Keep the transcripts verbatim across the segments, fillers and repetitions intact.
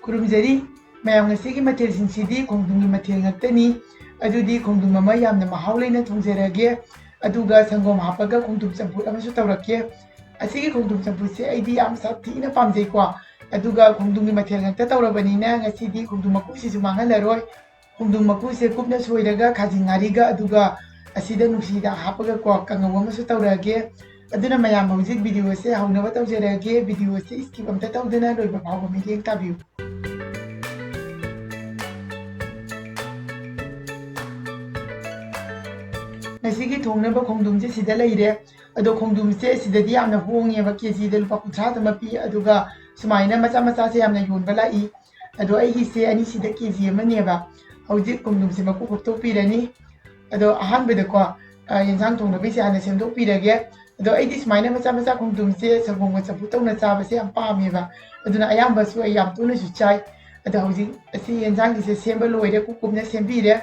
ꯈꯨꯔꯨꯝꯖꯔꯤ꯫ ꯃꯌꯥꯝ, ꯉꯁꯤꯒꯤ ꯃꯊꯦꯜꯁꯤꯡꯁꯤꯗꯤ ꯈꯣꯡꯗ꯭ꯔꯨꯝꯒꯤ ꯃꯊꯦꯜ ꯉꯥꯛꯇꯅꯤ꯫ ꯑꯗꯨꯗꯤ ꯈꯣꯡꯗ꯭ꯔꯨꯝ ꯑꯃ ꯌꯥꯝꯅ ꯃꯍꯥꯎ ꯂꯩꯅ ꯊꯣꯡꯖꯔꯒꯦ, ꯑꯗꯨꯒ ꯁꯪꯒꯣꯝ ꯍꯥꯞꯄꯒ ꯈꯣꯡꯗ꯭ꯔꯨꯝ ꯆꯝꯐꯨꯠ ꯑꯃꯁꯨ ꯇꯧꯔꯛꯀꯦ꯫ ꯑꯁꯤꯒꯤ ꯈꯣꯡꯗ꯭ꯔꯨꯝ ꯆꯝꯐꯨꯠꯁꯦ ꯑꯩꯗꯤ ꯌꯥꯝ ꯁꯥꯊꯤꯅ ꯄꯥꯝꯖꯩꯀꯣ꯫ ꯑꯗꯨꯒ ꯈꯣꯡꯗ꯭ꯔꯨꯝꯒꯤ ꯃꯊꯦꯜ ꯉꯥꯛꯇ ꯇꯧꯔꯕꯅꯤꯅ ꯉꯁꯤꯗꯤ ꯈꯣꯡꯗ꯭ꯔꯨꯝ ꯃꯀꯨꯁꯤꯁꯨ ꯃꯥꯡꯍꯜꯂꯔꯣꯏ꯫ ꯈꯣꯡꯗ꯭ꯔꯨꯝ ꯃꯀꯨꯁꯦ ꯀꯨꯞꯅ ꯁꯣꯏꯔꯒ ꯈꯥꯖꯤꯡ ꯉꯥꯔꯤꯒ ꯑꯗꯨꯒ ꯑꯁꯤꯗ ꯅꯨꯡꯁꯤꯗꯥꯛ ꯍꯥꯞꯄꯒꯀꯣ ꯀꯥꯡꯉꯧ ꯑꯃꯁꯨ ꯇꯧꯔꯛꯑꯒꯦ꯫ ꯑꯗꯨꯅ ꯃꯌꯥꯝ, ꯍꯧꯖꯤꯛ video ꯁꯦ ꯍꯧꯅꯕ ꯇꯧꯖꯔꯛꯑꯒꯦ꯫ Video ꯁꯦ skip ꯑꯝꯇ ꯇꯧꯗꯅ ꯂꯣꯏꯕ ꯐꯥꯎꯕ ꯃꯤꯠꯌꯦꯡ ꯇꯥꯕꯤꯌꯨ꯫ ꯉꯁꯤꯒꯤ ꯊꯣꯡꯅꯕ ꯈꯣꯡꯗ꯭ꯔꯨꯝꯁꯦ ꯁꯤꯗ ꯂꯩꯔꯦ꯫ ꯑꯗꯣ ꯈꯣꯡꯗ꯭ꯔꯨꯝꯁꯦ ꯁꯤꯗꯗꯤ ꯌꯥꯝꯅ ꯍꯣꯡꯉꯦꯕ, ꯀꯦꯖꯤꯗ ꯂꯨꯄꯥ ꯀꯨꯟꯊ꯭ꯔꯥꯗ ꯑꯃ ꯄꯤ꯫ ꯑꯗꯨꯒ ꯁꯨꯃꯥꯏꯅ ꯃꯆꯥ ꯃꯆꯥꯁꯦ ꯌꯥꯝꯅ ꯌꯣꯟꯕ ꯂꯥꯛꯏ꯫ ꯑꯗꯣ ꯑꯩꯒꯤꯁꯦ ꯑꯅꯤꯁꯤꯗ ꯀꯦꯖꯤ ꯑꯃꯅꯦꯕ꯫ ꯍꯧꯖꯤꯛ ꯈꯣꯡꯗ꯭ꯔꯨꯝꯁꯦ ꯃꯀꯨ ꯈꯣꯛꯇꯣꯛꯄꯤꯔꯅꯤ꯫ ꯑꯗꯣ ꯑꯍꯥꯟꯕꯗꯀꯣ, ꯑ, ꯌꯦꯟꯁꯥꯡ ꯊꯣꯡꯅꯕꯒꯤꯁꯦ ꯍꯥꯟꯅ ꯁꯦꯝꯗꯣꯛꯄꯤꯔꯒꯦ꯫ ꯑꯗꯣ ꯑꯩꯗꯤ ꯁꯨꯃꯥꯏꯅ ꯃꯆꯥ ꯃꯆꯥ ꯈꯣꯡꯗ꯭ꯔꯨꯝꯁꯦ ꯁꯪꯒꯣꯝꯒ ꯆꯝꯐꯨꯠ ꯇꯧꯅ ꯆꯥꯕꯁꯦ ꯌꯥꯝ ꯄꯥꯝꯃꯦꯕ꯫ ꯑꯗꯨꯅ ꯑꯌꯥꯝꯕꯁꯨ ꯑꯩ ꯌꯥꯝ ꯇꯣꯏꯅꯁꯨ ꯆꯥꯏ꯫ ꯑꯗꯣ ꯍꯧꯖꯤꯛ ꯑꯁꯤ ꯌꯦꯟꯁꯥꯡꯒꯤꯁꯦ ꯁꯦꯝꯕ ꯂꯣꯏꯔꯦ, ꯀꯨꯞ ꯀꯨꯞꯅ ꯁꯦꯝꯕꯤꯔꯦ꯫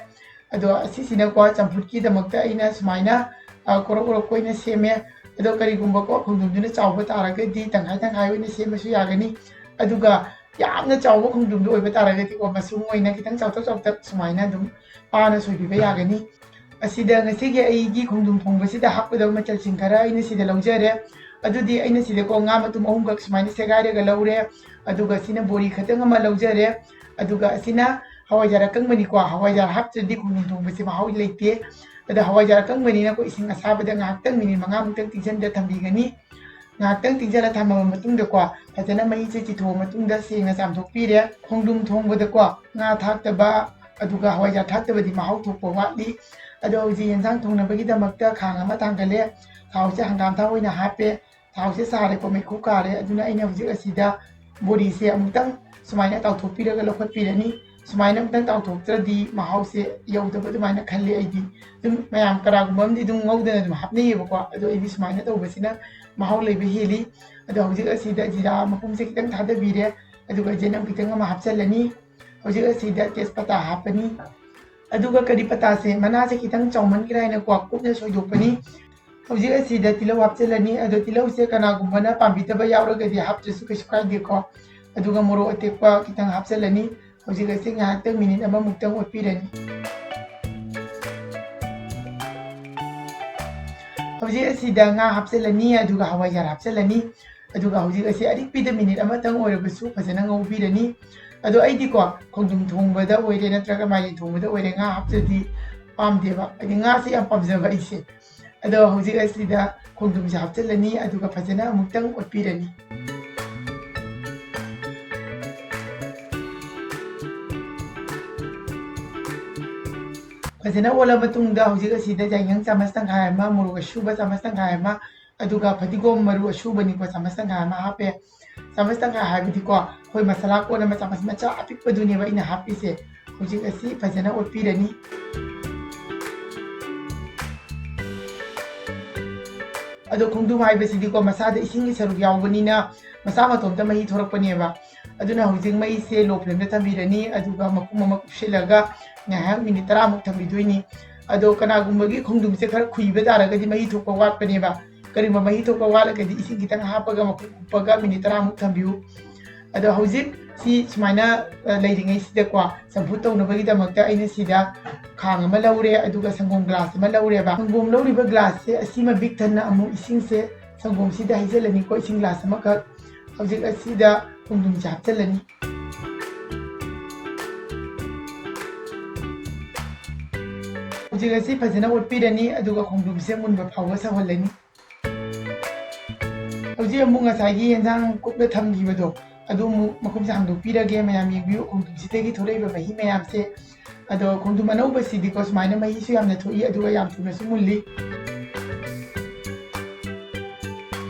ꯑꯗꯣ ꯑꯁꯤꯁꯤꯅꯀꯣ ꯆꯝꯐꯨꯠꯀꯤꯗꯃꯛꯇ ꯑꯩꯅ ꯁꯨꯃꯥꯏꯅ, ꯑ, ꯀꯣꯔꯣꯛ ꯀꯣꯔꯣꯛ ꯀꯣꯏꯅ ꯁꯦꯝꯃꯦ꯫ ꯑꯗꯣ ꯀꯔꯤꯒꯨꯝꯕꯀꯣ ꯈꯣꯡꯗ꯭ꯔꯨꯝꯗꯨꯅ ꯆꯥꯎꯕ ꯇꯥꯔꯒꯗꯤ ꯇꯪꯈꯥꯏ ꯇꯪꯈꯥꯏ ꯑꯣꯏꯅ ꯁꯦꯝꯕꯁꯨ ꯌꯥꯒꯅꯤ꯫ ꯑꯗꯨꯒ ꯌꯥꯝꯅ ꯆꯥꯎꯕ ꯈꯣꯡꯗ꯭ꯔꯨꯝꯗꯨ ꯑꯣꯏꯕ ꯇꯥꯔꯒꯗꯤꯀꯣ ꯃꯁꯨꯡ ꯑꯣꯏꯅ ꯈꯤꯇꯪ ꯆꯥꯎꯇꯛ ꯆꯥꯎꯇꯛ ꯁꯨꯃꯥꯏꯅ ꯑꯗꯨꯝ ꯄꯥꯅ ꯁꯣꯏꯕꯤꯕ ꯌꯥꯒꯅꯤ꯫ ꯑꯁꯤꯗ ꯉꯁꯤꯒꯤ ꯑꯩꯒꯤ ꯈꯣꯡꯗ꯭ꯔꯨꯝ ꯊꯣꯡꯕꯁꯤꯗ ꯍꯥꯞꯀꯗꯕ ꯃꯆꯜꯁꯤꯡ ꯈꯔ ꯑꯩꯅ ꯁꯤꯗ ꯂꯧꯖꯔꯦ꯫ ꯑꯗꯨꯗꯤ ꯑꯩꯅ ꯁꯤꯗꯀꯣ ꯉꯥ ꯃꯇꯨꯝ ꯑꯍꯨꯝꯈꯛ ꯁꯨꯃꯥꯏꯅ ꯁꯦꯒꯥꯏꯔꯒ ꯂꯧꯔꯦ꯫ ꯑꯗꯨꯒ ꯁꯤꯅ ꯕꯣꯔꯤ ꯈꯛꯇꯪ ꯑꯃ ꯂꯧꯖꯔꯦ꯫ ꯑꯗꯨꯒ ꯑꯁꯤꯅ ꯍꯋꯥꯏꯖꯥꯔ ꯑꯀꯪꯕꯅꯤꯀꯣ꯫ ꯍꯋꯥꯏꯖꯥꯔ ꯍꯥꯞꯇ꯭ꯔꯗꯤ ꯈꯣꯡꯗ꯭ꯔꯨꯝ ꯊꯣꯡꯕꯁꯦ ꯃꯍꯥꯎ ꯂꯩꯇꯦ꯫ ꯑꯗ ꯍꯋꯥꯏꯖꯥꯔ ꯑꯀꯪꯕꯅꯤꯅꯀꯣ ꯏꯁꯤꯡ ꯑꯁꯥꯕꯗ ꯉꯥꯏꯍꯥꯛꯇꯪ ꯃꯤꯅꯤꯠ ꯃꯉꯥꯃꯨꯛꯇꯪ ꯇꯤꯡꯁꯤꯟꯗ ꯊꯝꯕꯤꯒꯅꯤ꯫ ꯉꯥꯏꯍꯥꯛꯇꯪ ꯇꯤꯡꯁꯤꯜꯂ ꯊꯝꯃꯕ ꯃꯇꯨꯡꯗꯀꯣ ꯐꯖꯅ ꯃꯍꯤꯁꯦ ꯆꯤꯊꯣꯛꯑ ꯃꯇꯨꯡꯗ ꯁꯦꯡꯅ ꯆꯥꯝꯊꯣꯛꯄꯤꯔꯦ꯫ ꯈꯣꯡꯗ꯭ꯔꯨꯝ ꯊꯣꯡꯕꯗꯀꯣ ꯉꯥ ꯊꯥꯛꯇꯕ ꯑꯗꯨꯒ ꯍꯋꯥꯏꯖꯥꯔ ꯊꯥꯛꯇꯕꯗꯤ ꯃꯍꯥꯎ ꯊꯣꯛꯄ ꯋꯥꯠꯂꯤ꯫ ꯑꯗꯣ ꯍꯧꯖꯤꯛ ꯌꯦꯟꯁꯥꯡ ꯊꯣꯡꯅꯕꯒꯤꯗꯃꯛꯇ ꯈꯥꯡ ꯑꯃ ꯊꯥꯡꯒꯠꯂꯦ꯫ ꯊꯥꯎꯁꯦ ꯍꯪꯒꯥꯝ ꯊꯥꯎ ꯑꯣꯏꯅ ꯍꯥꯞꯄꯦ꯫ ꯊꯥꯎꯁꯦ ꯁꯥꯔꯦꯀꯣ, ꯃꯩꯈꯨ ꯀꯥꯔꯦ꯫ ꯑꯗꯨꯅ ꯑꯩꯅ ꯍꯧꯖꯤꯛ ꯑꯁꯤꯗ ꯕꯣꯔꯤꯁꯦ ꯑꯃꯨꯛꯇꯪ ꯁꯨꯃꯥꯏꯅ ꯇꯥꯎꯊꯣꯛꯄꯤꯔꯒ ꯂꯧꯈꯠꯄꯤꯔꯅꯤ꯫ ꯁꯨꯃꯥꯏꯅ ꯑꯃꯨꯛꯇꯪ ꯇꯥꯎꯊꯣꯛꯇ꯭ꯔꯗꯤ ꯃꯍꯥꯎꯁꯦ ꯌꯧꯗꯕ ꯑꯗꯨꯃꯥꯏꯅ ꯈꯜꯂꯤ ꯑꯩꯗꯤ꯫ ꯑꯗꯨꯝ ꯃꯌꯥꯝ ꯀꯅꯥꯒꯨꯝꯕ ꯑꯃꯗꯤ ꯑꯗꯨꯝ ꯉꯧꯗꯅ ꯑꯗꯨꯝ ꯍꯥꯞꯅꯩꯌꯦꯕꯀꯣ, ꯑꯗꯣ ꯑꯩꯗꯤ ꯁꯨꯃꯥꯏꯅ ꯇꯧꯕꯁꯤꯅ ꯃꯍꯥꯎ ꯂꯩꯕ ꯍꯦꯜꯂꯤ꯫ ꯑꯗꯣ ꯍꯧꯖꯤꯛ ꯑꯁꯤꯗ ꯖꯤꯔꯥ ꯃꯄꯨꯝꯁꯦ ꯈꯤꯇꯪ ꯊꯥꯗꯕꯤꯔꯦ, ꯑꯗꯨꯒ ꯆꯅꯝ ꯈꯤꯇꯪ ꯑꯃ ꯍꯥꯞꯆꯤꯜꯂꯅꯤ꯫ ꯍꯧꯖꯤꯛ ꯑꯁꯤꯗ ꯇꯦꯖꯄꯇꯥ ꯍꯥꯞꯄꯅꯤ꯫ ꯑꯗꯨꯒ ꯀꯔꯤ ꯄꯇꯥꯁꯦ, ꯃꯅꯥꯁꯦ ꯈꯤꯇꯪ ꯆꯥꯎꯃꯟꯈ꯭ꯔꯦ ꯍꯥꯏꯅꯀꯣ ꯀꯨꯞꯅ ꯁꯣꯏꯗꯣꯛꯄꯅꯤ꯫ ꯍꯧꯖꯤꯛ ꯑꯁꯤꯗ ꯇꯤꯜꯍꯧ ꯍꯥꯞꯆꯤꯜꯂꯅꯤ꯫ ꯑꯗꯣ ꯇꯤꯜꯍꯧꯁꯦ ꯀꯅꯥꯒꯨꯝꯕꯅ ꯄꯥꯝꯕꯤꯗꯕ ꯌꯥꯎꯔꯒꯗꯤ ꯍꯥꯞꯇ꯭ꯔꯁꯨ ꯀꯩꯁꯨ ꯀꯥꯏꯗꯦꯀꯣ꯫ ꯑꯗꯨꯒ ꯃꯣꯔꯣꯛ ꯑꯇꯦꯛꯄ ꯈꯤꯇꯪ ꯍꯥꯞꯆꯤꯜꯂꯅꯤ꯫ ꯍꯧꯖꯤꯛ ꯑꯁꯤ ꯉꯥꯏꯍꯥꯛꯇꯪ ꯃꯤꯅꯤꯠ ꯑꯃꯃꯨꯛꯇꯪ ꯑꯣꯠꯄꯤꯔꯅꯤ꯫ ꯍꯧꯖꯤꯛ ꯑꯁꯤꯗ ꯉꯥ ꯍꯥꯞꯆꯤꯜꯂꯅꯤ, ꯑꯗꯨꯒ ꯍꯋꯥꯏꯖꯥꯔ ꯍꯥꯞꯆꯤꯜꯂꯅꯤ꯫ ꯑꯗꯨꯒ ꯍꯧꯖꯤꯛ ꯑꯁꯤ ꯑꯔꯤꯛꯄꯤꯗ ꯃꯤꯅꯤꯠ ꯑꯃꯇꯪ ꯑꯣꯏꯔꯕꯁꯨ ꯐꯖꯅ ꯉꯧꯕꯤꯔꯅꯤ꯫ ꯑꯗꯣ ꯑꯩꯗꯤꯀꯣ, ꯈꯣꯡꯗ꯭ꯔꯨꯝ ꯊꯣꯡꯕꯗ ꯑꯣꯏꯔꯦ ꯅꯠꯇ꯭ꯔꯒ ꯃꯥꯏꯔꯦꯟ ꯊꯣꯡꯕꯗ ꯑꯣꯏꯔꯦ ꯉꯥ ꯍꯥꯞꯇ꯭ꯔꯗꯤ ꯄꯥꯝꯗꯦꯕ, ꯍꯥꯏꯗꯤ ꯉꯥꯁꯦ ꯌꯥꯝ ꯄꯥꯝꯖꯕ ꯑꯩꯁꯦ꯫ ꯑꯗꯣ ꯍꯧꯖꯤꯛ ꯑꯁꯤꯗ ꯈꯣꯡꯗ꯭ꯔꯨꯝꯁꯦ ꯍꯥꯞꯆꯤꯜꯂꯅꯤ, ꯑꯗꯨꯒ ꯐꯖꯅ ꯑꯃꯨꯛꯇꯪ ꯑꯣꯠꯄꯤꯔꯅꯤ꯫ ꯐꯖꯅ ꯑꯣꯠꯂ ꯃꯇꯨꯡꯗ ꯍꯧꯖꯤꯛ ꯑꯁꯤꯗ ꯌꯥꯏꯉꯪ ꯆꯥꯃꯁ ꯇꯪꯈꯥꯏ ꯑꯃ, ꯃꯣꯔꯣꯛ ꯑꯁꯨꯕ ꯆꯥꯃꯁ ꯇꯪꯈꯥꯏ ꯑꯃ, ꯑꯗꯨꯒ ꯐꯗꯤꯒꯣꯝ ꯃꯔꯨ ꯑꯁꯨꯕꯅꯤꯀꯣ, ꯆꯥꯃꯁ ꯇꯪꯈꯥꯏ ꯑꯃ ꯍꯥꯞꯄꯦ꯫ ꯆꯥꯃꯁ ꯇꯪꯈꯥꯏ ꯍꯥꯏꯕꯗꯤꯀꯣ, ꯑꯩꯈꯣꯏ ꯃꯁꯥꯂꯥ ꯀꯣꯟ ꯑꯃ ꯆꯥꯃꯁ ꯃꯆꯥ ꯑꯄꯤꯛꯄꯗꯨꯅꯦꯕ ꯑꯩꯅ ꯍꯥꯞꯄꯤꯁꯦ꯫ ꯍꯧꯖꯤꯛ ꯑꯁꯤ ꯐꯖꯅ ꯑꯣꯠꯄꯤꯔꯅꯤ꯫ ꯑꯗꯣ ꯈꯣꯡꯗ꯭ꯔꯨꯝ ꯍꯥꯏꯕꯁꯤꯗꯤꯀꯣ, ꯃꯁꯥꯗ ꯏꯁꯤꯡꯒꯤ ꯁꯔꯨꯛ ꯌꯥꯎꯕꯅꯤꯅ ꯃꯁꯥ ꯃꯇꯣꯝꯇ ꯃꯍꯤ ꯊꯣꯔꯛꯄꯅꯦꯕ꯫ ꯑꯗꯨꯅ ꯍꯧꯖꯤꯛ ꯃꯩꯁꯦ low flameꯗ ꯊꯝꯕꯤꯔꯅꯤ, ꯑꯗꯨꯒ ꯃꯈꯨꯝ ꯑꯃ ꯀꯨꯞꯁꯤꯜꯂꯒ ꯉꯥꯏꯍꯥꯛ ꯃꯤꯅꯤꯠ ꯇꯔꯥꯃꯨꯛ ꯊꯝꯕꯤꯗꯣꯏꯅꯤ꯫ ꯑꯗꯣ ꯀꯅꯥꯒꯨꯝꯕꯒꯤ ꯈꯣꯡꯗ꯭ꯔꯨꯝꯁꯦ ꯈꯔ ꯈꯨꯏꯕ ꯇꯥꯔꯒꯗꯤ ꯃꯍꯤ ꯊꯣꯛꯄ ꯋꯥꯠꯄꯅꯦꯕ꯫ ꯀꯔꯤꯒꯨꯝꯕ ꯃꯍꯤ ꯊꯣꯛꯄ ꯋꯥꯠꯂꯒꯗꯤ ꯏꯁꯤꯡ ꯈꯤꯇꯪ ꯍꯥꯞꯄꯒ ꯃꯈꯨꯝ ꯀꯨꯞꯄꯒ ꯃꯤꯅꯤꯠ ꯇꯔꯥꯃꯨꯛ ꯊꯝꯕꯤꯌꯨ꯫ ꯑꯗꯣ ꯍꯧꯖꯤꯛ ꯁꯤ ꯁꯨꯃꯥꯏꯅ, ꯑ, ꯂꯩꯔꯤꯉꯩꯁꯤꯗꯀꯣ, ꯆꯝꯐꯨꯠ ꯇꯧꯅꯕꯒꯤꯗꯃꯛꯇ ꯑꯩꯅ ꯁꯤꯗ ꯈꯥꯡ ꯑꯃ ꯂꯧꯔꯦ, ꯑꯗꯨꯒ ꯁꯪꯒꯣꯝ glass ꯑꯃ ꯂꯧꯔꯦꯕ꯫ ꯁꯪꯒꯣꯝ ꯂꯧꯔꯤꯕ glassꯁꯦ ꯑꯁꯤꯃ ꯕꯤꯛ ꯊꯟꯅ ꯑꯃꯨꯛ ꯏꯁꯤꯡꯁꯦ ꯁꯪꯒꯣꯝꯁꯤꯗ ꯍꯩꯖꯤꯜꯂꯅꯤꯀꯣ, ꯏꯁꯤꯡ glass ꯑꯃꯈꯛ꯫ ꯍꯧꯖꯤꯛ ꯑꯁꯤꯗ ꯈꯣꯡꯗ꯭ꯔꯨꯝꯁꯦ ꯍꯥꯞꯆꯤꯜꯂꯅꯤ꯫ ꯍꯧꯖꯤꯛ ꯑꯁꯤ ꯐꯖꯅ ꯑꯣꯠꯄꯤꯔꯅꯤ, ꯑꯗꯨꯒ ꯈꯣꯡꯗ꯭ꯔꯨꯝꯁꯦ ꯃꯨꯟꯕ ꯐꯥꯎꯕ ꯁꯧꯍꯜꯂꯅꯤ꯫ ꯍꯧꯖꯤꯛ ꯑꯃꯨꯛ ꯉꯁꯥꯏꯒꯤ ꯌꯦꯟꯁꯥꯡ ꯀꯨꯞꯅ ꯊꯝꯈꯤꯕꯗꯣ, ꯑꯗꯨ ꯑꯃꯨꯛ ꯃꯈꯨꯝꯁꯦ ꯍꯥꯡꯗꯣꯛꯄꯤꯔꯒꯦ꯫ ꯃꯌꯥꯝ ꯌꯦꯡꯕꯤꯌꯨ, ꯈꯣꯡꯗ꯭ꯔꯨꯝꯁꯤꯗꯒꯤ ꯊꯣꯛꯂꯛꯏꯕ ꯃꯍꯤ ꯃꯌꯥꯝꯁꯦ꯫ ꯑꯗꯣ ꯈꯣꯡꯗ꯭ꯔꯨꯝ ꯑꯅꯧꯕꯁꯤꯗꯤꯀꯣ, ꯁꯨꯃꯥꯏꯅ ꯃꯍꯤꯁꯨ ꯌꯥꯝꯅ ꯊꯣꯛꯏ, ꯑꯗꯨꯒ ꯌꯥꯝ ꯊꯨꯅꯁꯨ ꯃꯨꯜꯂꯤ꯫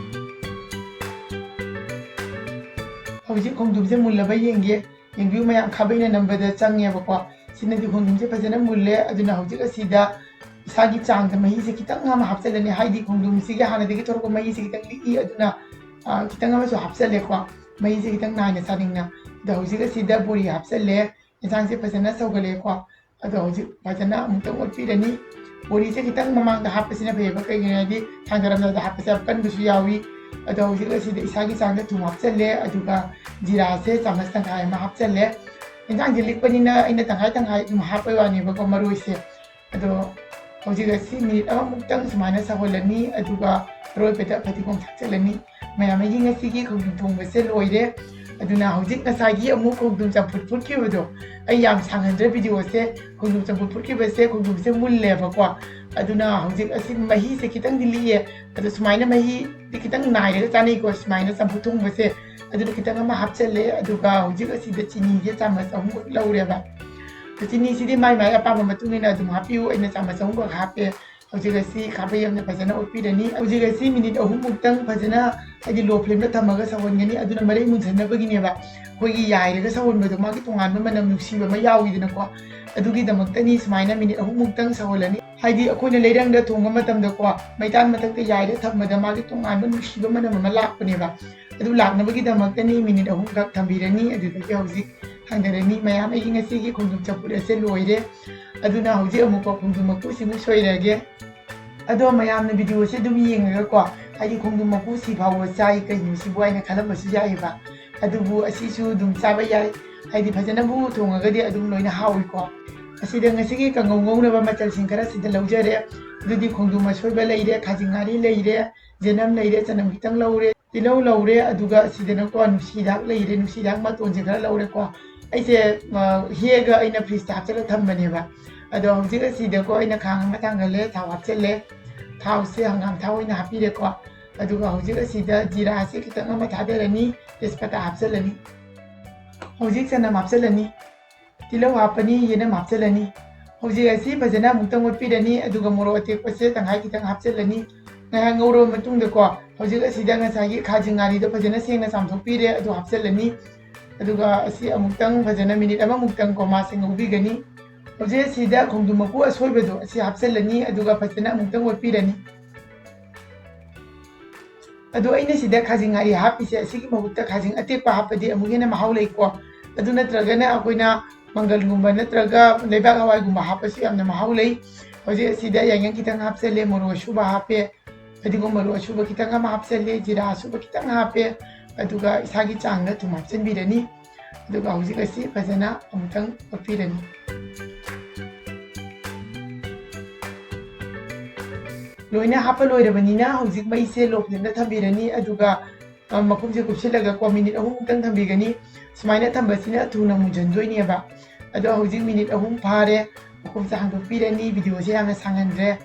ꯍꯧꯖꯤꯛ ꯈꯣꯡꯗ꯭ꯔꯨꯝꯁꯦ ꯃꯨꯜꯂꯕ ꯌꯦꯡꯒꯦ꯫ ꯌꯦꯡꯕꯤꯌꯨ ꯃꯌꯥꯝ, ꯈꯥꯕꯩꯅ ꯅꯝꯕꯗ ꯆꯪꯉꯦꯕꯀꯣ꯫ ꯁꯤꯅꯗꯤ ꯈꯣꯡꯗ꯭ꯔꯨꯝꯁꯦ ꯐꯖꯅ ꯃꯨꯜꯂꯦ꯫ ꯑꯗꯨꯅ ꯍꯧꯖꯤꯛ ꯑꯁꯤꯗ ꯏꯁꯥꯒꯤ ꯆꯥꯡꯗ ꯃꯍꯤꯁꯦ ꯈꯤꯇꯪ ꯑꯃ ꯍꯥꯞꯆꯤꯜꯂꯅꯤ, ꯍꯥꯏꯗꯤ ꯈꯣꯡꯗ꯭ꯔꯨꯝꯁꯤꯒꯤ ꯍꯥꯟꯅꯗꯒꯤ ꯊꯣꯔꯛꯄ ꯃꯍꯤꯁꯦ ꯈꯤꯇꯪ ꯂꯤꯛꯏ, ꯑꯗꯨꯅ, ꯑ, ꯈꯤꯇꯪ ꯑꯃꯁꯨ ꯍꯥꯞꯆꯜꯂꯦꯀꯣ, ꯃꯍꯤꯁꯦ ꯈꯤꯇꯪ ꯅꯥꯏꯅ ꯆꯥꯅꯤꯡꯅ꯫ ꯑꯗꯣ ꯍꯧꯖꯤꯛ ꯑꯁꯤꯗ ꯕꯣꯔꯤ ꯍꯥꯞꯆꯜꯂꯦ꯫ ꯌꯦꯟꯁꯥꯡꯁꯦ ꯐꯖꯅ ꯁꯧꯒꯠꯂꯦꯀꯣ꯫ ꯑꯗꯣ ꯍꯧꯖꯤꯛ ꯐꯖꯅ ꯑꯃꯨꯛꯇꯪ ꯑꯣꯠꯄꯤꯔꯅꯤ꯫ ꯕꯣꯔꯤꯁꯦ ꯈꯤꯇꯪ ꯃꯃꯥꯡꯗ ꯍꯥꯞꯄꯁꯤꯅ ꯐꯩꯌꯦꯕ, ꯀꯩꯒꯤꯅꯣ ꯍꯥꯏꯗꯤ ꯊꯥꯡꯗꯔꯝꯗꯥꯏꯗ ꯍꯥꯞꯄꯁꯦ ꯌꯥꯝ ꯀꯟꯕꯁꯨ ꯌꯥꯎꯏ꯫ ꯑꯗꯣ ꯍꯧꯖꯤꯛ ꯑꯁꯤꯗ ꯏꯁꯥꯒꯤ ꯆꯥꯡꯗ ꯊꯨꯝ ꯍꯥꯞꯆꯜꯂꯦ, ꯑꯗꯨꯒ ꯖꯤꯔꯥꯁꯦ ꯆꯥꯃꯁ ꯇꯪꯈꯥꯏ ꯑꯃ ꯍꯥꯞꯆꯜꯂꯦ꯫ ꯌꯦꯟꯁꯥꯡꯁꯦ ꯂꯤꯛꯄꯅꯤꯅ ꯑꯩꯅ ꯇꯪꯈꯥꯏ ꯇꯪꯈꯥꯏ ꯑꯗꯨꯝ ꯍꯥꯞꯄꯩ ꯋꯥꯅꯦꯕꯀꯣ, ꯃꯔꯣꯏꯁꯦ꯫ ꯑꯗꯣ ꯍꯧꯖꯤꯛ ꯑꯁꯤ ꯃꯤꯅꯤꯠ ꯑꯃꯃꯨꯛꯇꯪ ꯁꯨꯃꯥꯏꯅ ꯁꯧꯍꯜꯂꯅꯤ, ꯑꯗꯨꯒ ꯑꯔꯣꯏꯕꯗ ꯐꯗꯤꯒꯣꯝ ꯊꯥꯛꯆꯜꯂꯅꯤ꯫ ꯃꯌꯥꯝ, ꯑꯩꯒꯤ ꯉꯁꯤꯒꯤ ꯈꯣꯡꯗ꯭ꯔꯨꯝ ꯊꯣꯡꯕꯁꯦ ꯂꯣꯏꯔꯦ꯫ ꯑꯗꯨꯅ ꯍꯧꯖꯤꯛ ꯉꯁꯥꯏꯒꯤ ꯑꯃꯨꯛ ꯈꯣꯡꯗ꯭ꯔꯨꯝ ꯆꯝꯐꯨꯠ ꯐꯨꯠꯈꯤꯕꯗꯣ, ꯑꯩ ꯌꯥꯝ ꯁꯥꯡꯍꯟꯗ꯭ꯔꯦ ꯚꯤꯗꯤꯑꯣꯁꯦ, ꯈꯣꯡꯗ꯭ꯔꯨꯝ ꯆꯝꯐꯨꯠ ꯐꯨꯠꯈꯤꯕꯁꯦ ꯈꯣꯡꯗ꯭ꯔꯨꯝꯁꯦ ꯃꯨꯜꯂꯦꯕꯀꯣ꯫ ꯑꯗꯨꯅ ꯍꯧꯖꯤꯛ ꯑꯁꯤ ꯃꯍꯤꯁꯦ ꯈꯤꯇꯪꯗꯤ ꯂꯤꯛꯑꯦ, ꯑꯗꯣ ꯁꯨꯃꯥꯏꯅ ꯃꯍꯤꯗꯤ ꯈꯤꯇꯪ ꯅꯥꯏꯔꯒ ꯆꯥꯅꯩꯀꯣ, ꯁꯨꯃꯥꯏꯅ ꯆꯝꯐꯨꯠ ꯊꯣꯡꯕꯁꯦ꯫ ꯑꯗꯨꯅ ꯈꯤꯇꯪ ꯑꯃ ꯍꯥꯞꯆꯜꯂꯦ, ꯑꯗꯨꯒ ꯍꯧꯖꯤꯛ ꯑꯁꯤꯗ ꯆꯤꯅꯤꯁꯦ ꯆꯥꯃꯁ ꯑꯍꯨꯝꯈꯛ ꯂꯧꯔꯦꯕ꯫ ꯑꯗꯣ ꯆꯤꯅꯤꯁꯤꯗꯤ ꯃꯥꯏ ꯃꯥꯏ ꯑꯄꯥꯝꯕ ꯃꯇꯨꯡ ꯏꯟꯅ ꯑꯗꯨꯝ ꯍꯥꯞꯄꯤꯌꯨ, ꯑꯩꯅ ꯆꯥꯃꯁ ꯑꯍꯨꯝꯈꯛ ꯍꯥꯞꯄꯦ꯫ ꯍꯧꯖꯤꯛ ꯑꯁꯤ ꯈꯥꯕꯩ ꯑꯃꯅ ꯐꯖꯅ ꯑꯣꯠꯄꯤꯔꯅꯤ꯫ ꯍꯧꯖꯤꯛ ꯑꯁꯤ ꯃꯤꯅꯤꯠ ꯑꯍꯨꯝꯃꯨꯛꯇꯪ ꯐꯖꯅ, ꯍꯥꯏꯗꯤ ꯂꯣ ꯐ꯭ꯂꯦꯝꯗ ꯊꯝꯃꯒ ꯁꯧꯍꯟꯒꯅꯤ꯫ ꯑꯗꯨꯅ ꯃꯔꯩ ꯃꯨꯟꯁꯟꯅꯕꯒꯤꯅꯦꯕ, ꯑꯩꯈꯣꯏꯒꯤ ꯌꯥꯏꯔꯒ ꯁꯧꯍꯟꯕꯗꯣ ꯃꯥꯒꯤ ꯇꯣꯉꯥꯟꯕ ꯃꯅꯝ ꯅꯨꯡꯁꯤꯕ ꯑꯃ ꯌꯥꯎꯏꯗꯅꯀꯣ꯫ ꯑꯗꯨꯒꯤꯗꯃꯛꯇꯅꯤ ꯁꯨꯃꯥꯏꯅ ꯃꯤꯅꯤꯠ ꯑꯍꯨꯝꯃꯨꯛꯇꯪ ꯁꯧꯍꯜꯂꯅꯤ꯫ ꯍꯥꯏꯗꯤ ꯑꯩꯈꯣꯏꯅ ꯂꯩꯔꯪꯗ ꯊꯣꯡꯕ ꯃꯇꯝꯗꯀꯣ, ꯃꯩꯇꯥꯟ ꯃꯊꯛꯇ ꯌꯥꯏꯔ ꯊꯝꯕꯗ ꯃꯥꯒꯤ ꯇꯣꯉꯥꯟꯕ ꯅꯨꯡꯁꯤꯕ ꯃꯅꯝ ꯑꯃ ꯂꯥꯛꯄꯅꯦꯕ꯫ ꯑꯗꯨ ꯂꯥꯛꯅꯕꯒꯤꯗꯃꯛꯇꯅꯤ ꯃꯤꯅꯤꯠ ꯑꯍꯨꯝꯈꯛ ꯊꯝꯕꯤꯔꯅꯤ꯫ ꯑꯗꯨꯗꯒꯤ ꯍꯧꯖꯤꯛ ꯊꯥꯡꯗꯔꯅꯤ꯫ ꯃꯌꯥꯝ, ꯑꯩꯒꯤ ꯉꯁꯤꯒꯤ ꯈꯣꯡꯗ꯭ꯔꯨꯝ ꯆꯝꯐꯨꯠ ꯑꯁꯦ ꯂꯣꯏꯔꯦ꯫ ꯑꯗꯨꯅ ꯍꯧꯖꯤꯛ ꯑꯃꯨꯛꯀꯣ ꯈꯣꯡꯗ꯭ꯔꯨꯝ ꯃꯀꯨꯁꯤꯃꯨꯛ ꯁꯣꯏꯔꯒꯦ꯫ ꯑꯗꯣ ꯃꯌꯥꯝꯅ ꯚꯤꯗꯤꯑꯣꯁꯦ ꯑꯗꯨꯝ ꯌꯦꯡꯉꯒꯀꯣ, ꯍꯥꯏꯗꯤ ꯈꯣꯡꯗ꯭ꯔꯨꯝ ꯃꯀꯨ ꯁꯤ ꯐꯥꯎꯕ ꯆꯥꯏ ꯀꯩꯅꯣ ꯁꯤꯕꯨ ꯍꯥꯏꯅ ꯈꯜꯂꯝꯕꯁꯨ ꯌꯥꯏꯑꯕ꯫ ꯑꯗꯨꯕꯨ ꯑꯁꯤꯁꯨ ꯑꯗꯨꯝ ꯆꯥꯕ ꯌꯥꯏ, ꯍꯥꯏꯗꯤ ꯐꯖꯅꯕꯨ ꯊꯣꯡꯉꯒꯗꯤ ꯑꯗꯨꯝ ꯂꯣꯏꯅ ꯍꯥꯎꯏꯀꯣ꯫ ꯑꯁꯤꯗ ꯉꯁꯤꯒꯤ ꯀꯥꯡꯉꯧ ꯉꯧꯅꯕ ꯃꯆꯜꯁꯤꯡ ꯈꯔ ꯁꯤꯗ ꯂꯧꯖꯔꯦ꯫ ꯑꯗꯨꯗꯤ ꯈꯣꯡꯗ꯭ꯔꯨꯝ ꯑꯁꯣꯏꯕ ꯂꯩꯔꯦ, ꯈꯥꯖꯤꯡ ꯉꯥꯔꯤ ꯂꯩꯔꯦ, ꯆꯅꯝ ꯂꯩꯔꯦ, ꯆꯅꯝ ꯈꯤꯇꯪ ꯂꯧꯔꯦ, ꯇꯤꯜꯍꯧ ꯂꯧꯔꯦ, ꯑꯗꯨꯒ ꯑꯁꯤꯗꯅꯀꯣ ꯅꯨꯡꯁꯤ ꯍꯤꯗꯥꯛ ꯂꯩꯔꯦ, ꯅꯨꯡꯁꯤ ꯍꯤꯗꯥꯛ ꯃꯇꯣꯟꯁꯦ ꯈꯔ ꯂꯧꯔꯦꯀꯣ꯫ ꯑꯩꯁꯦ, ꯑ, ꯍꯦꯛꯑꯒ ꯑꯩꯅ ꯐ꯭ꯔꯤꯖꯇ ꯍꯥꯞꯆꯤꯜꯂ ꯊꯝꯕꯅꯦꯕ꯫ ꯑꯗꯣ ꯍꯧꯖꯤꯛ ꯑꯁꯤꯗꯀꯣ ꯑꯩꯅ ꯈꯥꯡ ꯑꯃ ꯊꯥꯡꯒꯠꯂꯦ, ꯊꯥꯎ ꯍꯥꯞꯆꯤꯜꯂꯦ꯫ ꯊꯥꯎꯁꯦ ꯍꯪꯒꯥꯝ ꯊꯥꯎ ꯑꯣꯏꯅ ꯍꯥꯞꯄꯤꯔꯦꯀꯣ꯫ ꯑꯗꯨꯒ ꯍꯧꯖꯤꯛ ꯑꯁꯤꯗ ꯖꯤꯔꯥꯁꯦ ꯈꯤꯇꯪ ꯑꯃ ꯊꯥꯗꯔꯅꯤ, ꯇꯦꯖꯄꯇꯥ ꯍꯥꯞꯆꯤꯜꯂꯅꯤ꯫ ꯍꯧꯖꯤꯛ ꯆꯅꯝ ꯍꯥꯞꯆꯤꯜꯂꯅꯤ, ꯇꯤꯜꯍꯧ ꯍꯥꯞꯄꯅꯤ, ꯌꯦꯅꯝ ꯍꯥꯞꯆꯤꯜꯂꯅꯤ꯫ ꯍꯧꯖꯤꯛ ꯑꯁꯤ ꯐꯖꯅ ꯑꯃꯨꯛꯇꯪ ꯑꯣꯠꯄꯤꯔꯅꯤ, ꯑꯗꯨꯒ ꯃꯣꯔꯣꯛ ꯑꯇꯦꯛꯄꯁꯦ ꯇꯪꯈꯥꯏ ꯈꯤꯇꯪ ꯍꯥꯞꯆꯤꯜꯂꯅꯤ꯫ ꯉꯥꯏꯍꯥꯛ ꯉꯧꯔꯕ ꯃꯇꯨꯡꯗꯀꯣ, ꯍꯧꯖꯤꯛ ꯑꯁꯤꯗ ꯉꯁꯥꯏꯒꯤ ꯈꯥꯖꯤꯡ ꯉꯥꯔꯤꯗꯣ ꯐꯖꯅ ꯁꯦꯡꯅ ꯆꯥꯝꯊꯣꯛꯄꯤꯔꯦ, ꯑꯗꯨ ꯍꯥꯞꯆꯤꯜꯂꯅꯤ꯫ ꯑꯗꯨꯒ ꯑꯁꯤ ꯑꯃꯨꯛꯇꯪ ꯐꯖꯅ ꯃꯤꯅꯤꯠ ꯑꯃꯃꯨꯛꯇꯪꯀꯣ ꯃꯥꯁꯦ ꯉꯧꯕꯤꯒꯅꯤ꯫ ꯍꯧꯖꯤꯛ ꯑꯁꯤꯗ ꯈꯣꯡꯗ꯭ꯔꯨꯝ ꯃꯀꯨ ꯑꯁꯣꯏꯕꯗꯣ ꯑꯁꯤ ꯍꯥꯞꯆꯤꯜꯂꯅꯤ, ꯑꯗꯨꯒ ꯐꯖꯅ ꯑꯃꯨꯛꯇꯪ ꯑꯣꯠꯄꯤꯔꯅꯤ꯫ ꯑꯗꯣ ꯑꯩꯅ ꯁꯤꯗ ꯈꯥꯖꯤꯡ ꯉꯥꯔꯤ ꯍꯥꯞꯄꯤꯁꯦ, ꯑꯁꯤꯒꯤ ꯃꯍꯨꯠꯇ ꯈꯥꯖꯤꯡ ꯑꯇꯦꯛꯄ ꯍꯥꯞꯄꯗꯤ ꯑꯃꯨꯛ ꯍꯦꯟꯅ ꯃꯍꯥꯎ ꯂꯩꯀꯣ꯫ ꯑꯗꯨ ꯅꯠꯇ꯭ꯔꯒꯅ ꯑꯩꯈꯣꯏꯅ ꯃꯪꯒꯜꯒꯨꯝꯕ ꯅꯠꯇ꯭ꯔꯒ ꯂꯩꯕꯥꯛ ꯍꯋꯥꯏꯒꯨꯝꯕ ꯍꯥꯞꯄꯁꯨ ꯌꯥꯝꯅ ꯃꯍꯥꯎ ꯂꯩ꯫ ꯍꯧꯖꯤꯛ ꯑꯁꯤꯗ ꯌꯥꯏꯉꯪ ꯈꯤꯇꯪ ꯍꯥꯞꯆꯜꯂꯦ, ꯃꯣꯔꯣꯛ ꯑꯁꯨꯕ ꯍꯥꯞꯄꯦ, ꯐꯗꯤꯒꯣꯝ ꯃꯔꯨ ꯑꯁꯨꯕ ꯈꯤꯇꯪ ꯑꯃ ꯍꯥꯞꯆꯜꯂꯦ, ꯖꯤꯔꯥ ꯑꯁꯨꯕ ꯈꯤꯇꯪ ꯍꯥꯞꯄꯦ꯫ ꯑꯗꯨꯒ ꯏꯁꯥꯒꯤ ꯆꯥꯡꯗ ꯊꯨꯝ ꯍꯥꯞꯆꯤꯟꯕꯤꯔꯅꯤ꯫ ꯑꯗꯨꯒ ꯍꯧꯖꯤꯛ ꯑꯁꯤ ꯐꯖꯅ ꯑꯃꯨꯛꯇꯪ ꯑꯣꯠꯄꯤꯔꯅꯤ꯫ ꯂꯣꯏꯅ ꯍꯥꯞꯄ ꯂꯣꯏꯔꯕꯅꯤꯅ ꯍꯧꯖꯤꯛ ꯃꯩꯁꯦ low flameꯗ ꯊꯝꯕꯤꯔꯅꯤ꯫ ꯑꯗꯨꯒ, ꯑ, ꯃꯈꯨꯝꯁꯦ ꯀꯨꯞꯁꯤꯜꯂꯒꯀꯣ minute ꯑꯍꯨꯝꯃꯨꯛꯇꯪ ꯊꯝꯕꯤꯒꯅꯤ꯫ ꯁꯨꯃꯥꯏꯅ ꯊꯝꯕꯁꯤꯅ ꯊꯨꯅ ꯃꯨꯟꯖꯟꯗꯣꯏꯅꯦꯕ꯫ ꯑꯗꯣ ꯍꯧꯖꯤꯛ minute ꯑꯍꯨꯝ ꯐꯥꯔꯦ꯫ ꯃꯈꯨꯝꯁꯦ ꯍꯥꯡꯗꯣꯛꯄꯤꯔꯅꯤ꯫ Videoꯁꯦ ꯌꯥꯝꯅ ꯁꯥꯡꯍꯟꯗ꯭ꯔꯦ꯫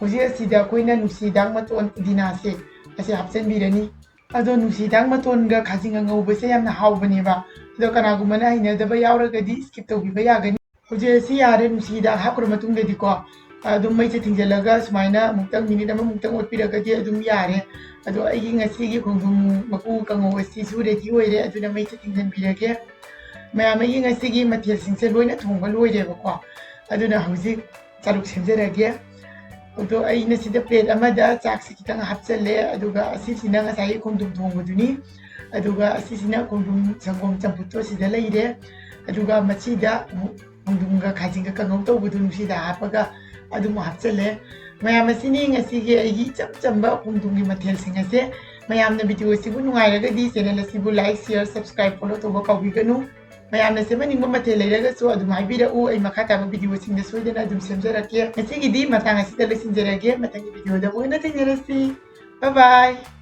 ꯍꯧꯖꯤꯛ ꯑꯁꯤꯗ ꯑꯩꯈꯣꯏꯅ ꯅꯨꯡꯁꯤ ꯍꯤꯗꯥꯛ ꯃꯇꯣꯟ ꯄꯨꯗꯤꯅꯥꯁꯦ ꯑꯁꯤ ꯍꯥꯞꯆꯤꯟꯕꯤꯔꯅꯤ꯫ ꯑꯗꯣ ꯅꯨꯡꯁꯤ ꯍꯤꯗꯥꯛ ꯃꯇꯣꯟꯒ ꯈꯥꯖꯤꯡꯒ ꯉꯧꯕꯁꯦ ꯌꯥꯝꯅ ꯍꯥꯎꯕꯅꯦꯕ꯫ ꯑꯗꯣ ꯀꯅꯥꯒꯨꯝꯕꯅ ꯍꯩꯅꯗꯕ ꯌꯥꯎꯔꯒꯗꯤ skip ꯇꯧꯕꯤꯕ ꯌꯥꯒꯅꯤ꯫ ꯍꯧꯖꯤꯛ ꯑꯁꯤ ꯌꯥꯔꯦ, ꯅꯨꯡꯁꯤ ꯍꯤꯗꯥꯛ ꯍꯥꯞꯈ꯭ꯔ ꯃꯇꯨꯡꯗꯗꯤꯀꯣ, ꯑꯗꯨꯝ ꯃꯩꯁꯦ ꯊꯤꯡꯖꯤꯜꯂꯒ ꯁꯨꯃꯥꯏꯅ ꯑꯃꯨꯛꯇꯪ minute ꯑꯃꯃꯨꯛꯇꯪ ꯑꯣꯠꯄꯤꯔꯒꯗꯤ ꯑꯗꯨꯝ ꯌꯥꯔꯦ꯫ ꯑꯗꯣ ꯑꯩꯒꯤ ꯉꯁꯤꯒꯤ ꯈꯣꯡꯗ꯭ꯔꯨꯝ ꯃꯀꯨ ꯀꯥꯡꯉꯧ ꯑꯁꯤꯁꯨ ready ꯑꯣꯏꯔꯦ, ꯑꯗꯨꯅ ꯃꯩꯁꯦ ꯊꯤꯡꯖꯤꯟꯕꯤꯔꯒꯦ꯫ ꯃꯌꯥꯝ, ꯑꯩꯒꯤ ꯉꯁꯤꯒꯤ ꯃꯊꯦꯜꯁꯤꯡꯁꯦ ꯂꯣꯏꯅ ꯊꯣꯡꯕ ꯂꯣꯏꯔꯦꯕꯀꯣ꯫ ꯑꯗꯨꯅ ꯍꯧꯖꯤꯛ ꯆꯥꯔꯨꯛ ꯁꯦꯝꯖꯔꯒꯦ꯫ ꯑꯗꯣ ꯑꯩꯅ ꯁꯤꯗ plate ꯑꯃꯗ ꯆꯥꯛꯁꯤ ꯈꯤꯇꯪ ꯍꯥꯞꯆꯜꯂꯦ, ꯑꯗꯨꯒ ꯑꯁꯤꯁꯤꯅ ꯉꯁꯥꯏꯒꯤ ꯈꯣꯡꯗ꯭ꯔꯨꯝ ꯊꯣꯡꯕꯗꯨꯅꯤ꯫ ꯑꯗꯨꯒ ꯑꯁꯤꯁꯤꯅ ꯈꯣꯡꯗ꯭ꯔꯨꯝ ꯁꯪꯒꯣꯝ ꯆꯝꯐꯨꯠꯇꯣ ꯁꯤꯗ ꯂꯩꯔꯦ꯫ ꯑꯗꯨꯒ ꯃꯁꯤꯗ ꯑꯃꯨꯛ ꯈꯣꯡꯗ꯭ꯔꯨꯝꯒ ꯈꯥꯖꯤꯡꯒ ꯀꯥꯡꯉꯧ ꯇꯧꯕꯗꯨ ꯅꯨꯡꯁꯤꯗ ꯍꯥꯞꯄꯒ ꯑꯗꯨꯃꯨꯛ ꯍꯥꯞꯆꯜꯂꯦ꯫ ꯃꯌꯥꯝ, ꯑꯁꯤꯅꯤ ꯉꯁꯤꯒꯤ ꯑꯩꯒꯤ ꯏꯆꯝ ꯆꯝꯕ ꯈꯣꯡꯗ꯭ꯔꯨꯝꯒꯤ ꯃꯊꯦꯜꯁꯤꯡ ꯑꯁꯦ꯫ ꯃꯌꯥꯝꯅ video ꯑꯁꯤꯕꯨ ꯅꯨꯡꯉꯥꯏꯔꯒꯗꯤ channel ꯑꯁꯤꯕꯨ like, share, subscribe, follow ꯇꯧꯕ ꯀꯥꯎꯕꯤꯒꯅꯨ꯫ ꯃꯌꯥꯝꯅ ꯁꯦꯝꯍꯟꯅꯤꯡꯕ ꯃꯊꯦꯜ ꯂꯩꯔꯒꯁꯨ ꯑꯗꯨꯝ ꯍꯥꯏꯕꯤꯔꯛꯎ, ꯑꯩ ꯃꯈꯥ ꯇꯥꯕ videoꯁꯤꯡꯗ ꯁꯣꯏꯗꯅ ꯑꯗꯨꯝ ꯁꯦꯝꯖꯔꯛꯀꯦ꯫ ꯉꯁꯤꯒꯤꯗꯤ ꯃꯇꯥꯡ ꯑꯁꯤꯗ ꯂꯣꯏꯁꯤꯟꯖꯔꯒꯦ, ꯃꯊꯪꯒꯤ videoꯗ ꯑꯃꯨꯛ ꯍꯟꯅ ꯊꯦꯡꯅꯔꯁꯤ꯫ Bye bye꯫